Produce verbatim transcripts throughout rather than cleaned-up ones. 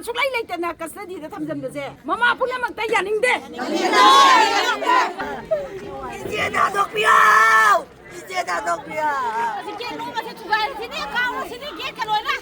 ꯁꯨꯛꯂꯩ ꯂꯩꯇꯅ ꯀꯁꯇꯗꯤꯗ ꯊꯝꯖꯤꯟꯕꯁꯦ ꯃꯃꯥ ꯄꯨꯝꯅꯃꯛꯇ ꯌꯥꯅꯤꯡꯗꯦ꯫ ꯏꯆꯦ ꯊꯥꯗꯣꯛꯄꯤꯌꯣ! ꯏꯆꯦ ꯊꯥꯗꯣꯛꯄꯤꯌꯣ! ꯒꯦꯠ ꯂꯣꯟꯕꯁꯦ ꯊꯨꯒꯥꯏꯔꯁꯤꯅꯦ, ꯀꯥꯎꯔꯁꯤꯅꯦ, ꯒꯦꯠꯀ ꯂꯣꯏꯅ꯫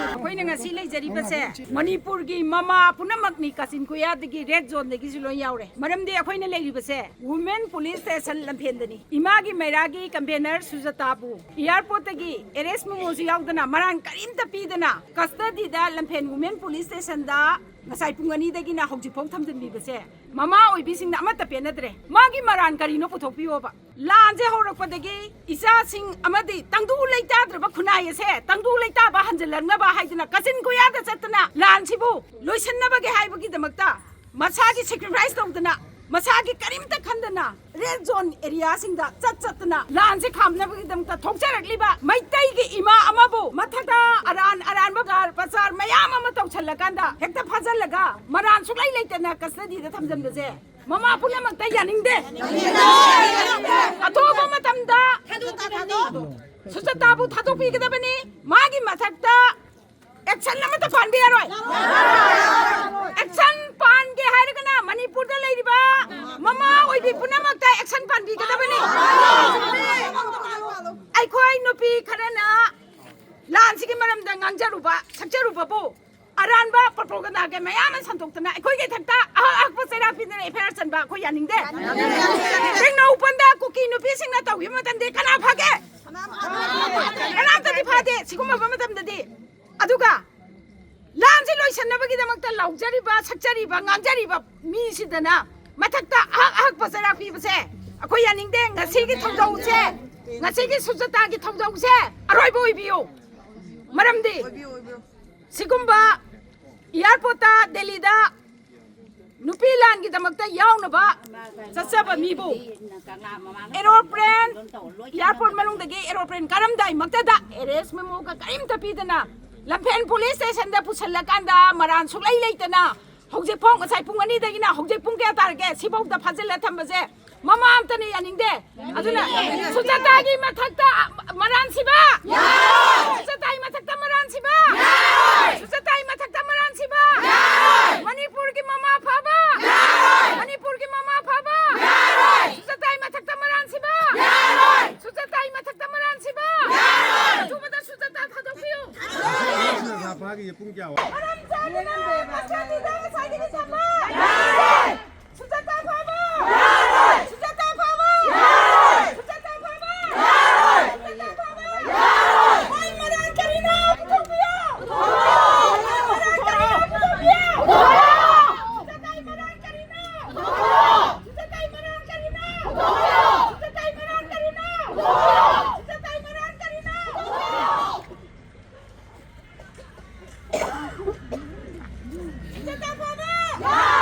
ꯑꯩꯈꯣꯏꯅ ꯉꯁꯤ ꯂꯩꯖꯔꯤꯕꯁꯦ ꯃꯅꯤꯄꯨꯔꯒꯤ ꯃꯃꯥ ꯄꯨꯝꯅꯃꯛꯅꯤ, ꯀꯥꯆꯤꯟ ꯀꯣꯌꯥꯗꯒꯤ, ꯔꯦꯗ ꯖꯣꯟꯗꯒꯤꯁꯨ ꯂꯣꯏ ꯌꯥꯎꯔꯦ꯫ ꯃꯔꯝꯗꯤ ꯑꯩꯈꯣꯏꯅ ꯂꯩꯔꯤꯕꯁꯦ ꯋꯨꯃꯦꯟ ꯄꯨꯂꯤꯁ ꯁ꯭ꯇꯦꯁꯟ ꯂꯝꯐꯦꯟꯗꯅꯤ꯫ ꯏꯃꯥꯒꯤ ꯃꯩꯔꯥꯒꯤ ꯀꯟꯚꯦꯅꯔ ꯁꯨꯖꯥꯇꯥꯕꯨ ꯑꯦꯌꯥꯔꯄꯣꯔꯠꯇꯒꯤ ꯑꯦꯔꯦꯁ ꯃꯦꯃꯣꯁꯨ ꯌꯥꯎꯗꯅ ꯃꯔꯥꯟ ꯀꯔꯤꯝꯇ ꯄꯤꯗꯅ ꯀꯁꯇꯗꯤꯗ ꯂꯝꯐꯦꯟ ꯋꯨꯃꯦꯟ ꯄꯨꯂꯤꯁ ꯁ꯭ꯇꯦꯁꯟꯗ ꯉꯁꯥꯏ ꯄꯨꯡ ꯑꯅꯤꯗꯒꯤꯅ ꯍꯧꯖꯤꯛꯐꯥꯎ ꯊꯝꯖꯤꯟꯕꯤꯕꯁꯦ ꯃꯃꯥ ꯑꯣꯏꯕꯤꯁꯤꯡꯅ ꯑꯃꯠꯇ ꯄꯦꯟꯅꯗ꯭ꯔꯦ꯫ ꯃꯥꯒꯤ ꯃꯔꯥꯟ ꯀꯔꯤꯅꯣ ꯄꯨꯊꯣꯛꯄꯤꯌꯣꯕ꯫ ꯂꯥꯟꯁꯦ ꯍꯧꯔꯛꯄꯗꯒꯤ ꯏꯆꯥꯁꯤꯡ ꯑꯃꯗꯤ ꯇꯪꯗꯨ ꯂꯩꯇꯥꯗ꯭ꯔꯕ ꯈꯨꯟꯅꯥꯏ ꯑꯁꯦ ꯇꯪꯗꯨ ꯂꯩꯇꯥꯕ ꯍꯟꯖꯤꯜꯂꯛꯅꯕ ꯍꯥꯏꯗꯅ ꯀꯥꯆꯤꯟ ꯀꯣꯌꯥꯗ ꯆꯠꯇꯅ ꯂꯥꯟꯁꯤꯕꯨ ꯂꯣꯏꯁꯤꯟꯅꯕꯒꯤ ꯍꯥꯏꯕꯒꯤꯗꯃꯛꯇ ꯃꯁꯥꯒꯤ ꯁꯦꯀ꯭ꯔꯤꯐꯥꯏꯁ ꯇꯧꯗꯅ, ꯃꯁꯥꯒꯤ ꯀꯔꯤꯝꯇ ꯈꯟꯗꯅ ꯔꯦꯗ ꯖꯣꯟ ꯑꯦꯔꯤꯌꯥꯁꯤꯡꯗ ꯆꯠ ꯆꯠꯇꯅ ꯂꯥꯟꯁꯦ ꯈꯥꯝꯅꯕꯒꯤꯗꯃꯛꯇ ꯊꯣꯛꯆꯔꯛꯂꯤꯕ ꯃꯩꯇꯩꯒꯤ ꯏꯃꯥ ꯑꯃꯕꯨ ꯃꯊꯛꯇ ꯑꯔꯥꯟ ꯑꯔꯥꯟꯕ ꯒꯥꯔ ꯄꯆꯥꯔ ꯃꯌꯥꯝ ꯑꯃ ꯇꯧꯁꯜꯂꯀꯥꯟꯗ ꯍꯦꯛꯇ ꯐꯥꯖꯜꯂꯒ ꯃꯔꯥꯟ ꯁꯨꯛꯂꯩ ꯂꯩꯇꯅ ꯀꯁꯇꯗꯤꯗ ꯊꯝꯖꯤꯟꯕꯁꯦ ꯃꯃꯥ ꯄꯨꯝꯅꯃꯛꯇ ꯌꯥꯅꯤꯡꯗꯦ꯫ ꯑꯊꯨꯕ ꯃꯇꯝꯗ ꯁꯨꯖꯥꯇꯥꯕꯨ ꯊꯥꯗꯣꯛꯄꯤꯒꯗꯕꯅꯤ꯫ ꯃꯥꯒꯤ ꯃꯊꯛꯇ ꯑꯦꯛꯁꯟ ꯑꯃꯠꯇ ꯄꯥꯟꯕ ꯌꯥꯔꯣꯏ꯫ ꯑꯦꯛꯁꯟ ꯄꯥꯟꯒꯦ ꯍꯥꯏꯔꯒꯅ ꯃꯅꯤꯄꯨꯔꯗ ꯂꯩꯔꯤꯕ ꯃꯃꯥ ꯑꯣꯏꯕꯤ ꯄꯨꯝꯅꯃꯛꯇ ꯑꯦꯛꯁꯟ ꯄꯥꯟꯕꯤꯒꯗꯕꯅꯤ꯫ ꯑꯩꯈꯣꯏ ꯅꯨꯄꯤ ꯈꯔꯅ ꯂꯥꯟꯁꯤꯒꯤ ꯃꯔꯝꯗ ꯉꯥꯡꯖꯔꯨꯕ, ꯁꯛꯆꯔꯨꯕꯕꯨ ꯑꯔꯥꯟꯕ ꯄ꯭ꯔꯣꯄꯥꯒꯦꯟꯗꯥꯒꯤ ꯃꯌꯥꯝ ꯑꯃ ꯁꯟꯗꯣꯛꯇꯅ ꯑꯩꯈꯣꯏꯒꯤ ꯏꯊꯛꯇ ꯑꯍꯛ ꯑꯍꯛꯄ ꯆꯩꯔꯥꯛ ꯄꯤꯗꯅ ꯑꯦꯐ ꯑꯥꯏ ꯑꯥꯔ ꯆꯟꯕ ꯑꯩꯈꯣꯏ ꯌꯥꯅꯤꯡꯗꯦ꯫ ꯇꯦꯡꯅꯧꯄꯜꯗ ꯀꯨꯀꯤ ꯅꯨꯄꯤꯁꯤꯡꯅ ꯇꯧꯈꯤꯕ ꯃꯇꯝꯗꯤ ꯀꯅꯥ ꯐꯒꯦ? ꯀꯅꯥꯝꯇꯗꯤ ꯐꯗꯦ ꯁꯤꯒꯨꯝꯕ ꯃꯇꯝꯗꯗꯤ꯫ ꯑꯗꯨꯒ ꯂꯥꯟꯁꯤ ꯂꯣꯏꯁꯤꯟꯅꯕꯒꯤꯗꯃꯛꯇ ꯂꯥꯎꯖꯔꯤꯕ, ꯁꯛꯆꯔꯤꯕ, ꯉꯥꯡꯖꯔꯤꯕ ꯃꯤꯁꯤꯗꯅ ꯃꯊꯛꯇ ꯑꯍꯛ ꯑꯍꯛꯄ ꯆꯩꯔꯥꯛ ꯄꯤꯕꯁꯦ ꯑꯩꯈꯣꯏ ꯌꯥꯅꯤꯡꯗꯦ꯫ ꯉꯁꯤꯒꯤ ꯊꯧꯗꯧꯁꯦ, ꯉꯁꯤꯒꯤ ꯁꯨꯖꯥꯇꯥꯒꯤ ꯊꯧꯗꯧꯁꯦ ꯑꯔꯣꯏꯕ ꯑꯣꯏꯕꯤꯌꯨ꯫ ꯃꯔꯝꯗꯤ ꯁꯤꯒꯨꯝꯕ ꯑꯦꯌꯥꯔꯄꯣꯔꯠꯇ ꯗꯦꯜꯂꯤꯗ ꯅꯨꯄꯤ ꯂꯥꯟꯒꯤꯗꯃꯛꯇ ꯌꯥꯎꯅꯕ ꯆꯠꯆꯕ ꯃꯤꯕꯨ ꯑꯦꯔꯣꯄ꯭ꯂꯦꯟ, ꯑꯦꯌꯥꯔꯄꯣꯔꯠ ꯃꯅꯨꯡꯗꯒꯤ ꯑꯦꯔꯣꯄ꯭ꯂꯦꯟ ꯀꯥꯔꯝꯗꯥꯏꯃꯛꯇꯗ ꯑꯦꯔꯦꯁ ꯃꯦꯃꯣꯒ ꯀꯔꯤꯝꯇ ꯄꯤꯗꯅ ꯂꯝꯐꯦꯜ ꯄꯨꯂꯤꯁ ꯁ꯭ꯇꯦꯁꯟꯗ ꯄꯨꯁꯤꯜꯂꯀꯥꯟꯗ ꯃꯔꯥꯟ ꯁꯨꯛꯂꯩ ꯂꯩꯇꯅ ꯍꯧꯖꯤꯛ ꯐꯥꯎ, ꯉꯁꯥꯏ ꯄꯨꯡ ꯑꯅꯤꯗꯒꯤꯅ ꯍꯧꯖꯤꯛ ꯄꯨꯡ ꯀꯌꯥ ꯇꯥꯔꯒꯦ? ꯁꯤꯐꯥꯎꯗ ꯐꯥꯖꯤꯜꯂ ꯊꯝꯕꯁꯦ ꯃꯃꯥ ꯑꯝꯇꯅ ꯌꯥꯅꯤꯡꯗꯦ꯫ ꯑꯗꯨꯅ ꯁꯨꯖꯥꯇꯥꯒꯤ ꯃꯊꯛꯇ ꯃꯔꯥꯟ ꯁꯤꯕ! ꯁꯨꯖꯥꯇꯥꯒꯤ ꯃꯊꯛꯇ ꯃꯔꯥꯟ ꯁꯤꯕ! ꯁꯨꯖꯥꯇꯥꯒꯤ ꯃꯊꯛꯇ ꯃꯔꯥꯟ ꯁꯤꯕ! ꯃꯅꯤꯄꯨꯔꯒꯤ ꯃꯃꯥ ꯐꯥꯕ! ꯃꯅꯤꯄꯨꯔꯒꯤ ꯃꯃꯥ ꯐꯥꯕ! ꯁꯨꯖꯥꯇꯥꯒꯤ ꯃꯊꯛꯇ ꯃꯔꯥꯟ ꯁꯤꯕ! ꯁꯨꯖꯥꯇꯥꯒꯤ ꯃꯊꯛꯇ ꯃꯔꯥꯟ ꯁꯤꯕ! ꯑꯊꯨꯕꯗ ꯁꯨꯖꯥꯇꯥ ꯊꯥꯗꯣꯛꯄꯤꯌꯨ! ꯁꯨꯖꯥꯇꯥ ꯐꯥꯈꯤꯁꯦ ꯄꯨꯡ ꯀꯌꯥ ꯋꯥ- ꯃꯔꯝ ꯆꯥꯗꯅ ꯃꯆꯥꯅꯤꯗ ꯉꯁꯥꯏꯗꯒꯤ ꯊꯝꯕ! ꯁꯨꯖꯥꯇꯥ ꯐꯥꯕ! ꯁꯨꯖꯥꯇꯥ ꯐꯥꯕ! ꯁꯨꯖꯥꯇꯥ ꯐꯥꯕ! ꯁꯨꯖꯥꯇꯥ ꯐꯥꯕ! ꯃꯣꯏ ꯃꯔꯥꯜ ꯀꯔꯤꯅꯣ? ꯄꯨꯊꯣꯛꯄꯤꯌꯨ! ꯃꯣꯏ ꯃꯔꯥꯜ ꯀꯔꯤꯅꯣ? ꯄꯨꯊꯣꯛꯄꯤꯌꯨ! ꯁꯨꯖꯥꯇꯥꯒꯤ ꯃꯔꯥꯜ ꯀꯔꯤꯅꯣ? ꯁꯨꯖꯥꯇꯥꯒꯤ ꯃꯔꯥꯜ ꯀꯔꯤꯅꯣ? ꯁꯨꯖꯥꯇꯥꯒꯤ ꯃꯔꯥꯜ ꯀꯔꯤꯅꯣ? ꯁꯨꯖꯥꯇꯥꯒꯤ ꯃꯔꯥꯜ ꯀꯔꯤꯅꯣ? ꯁꯨꯖꯥꯇꯥ ꯐꯥꯕ!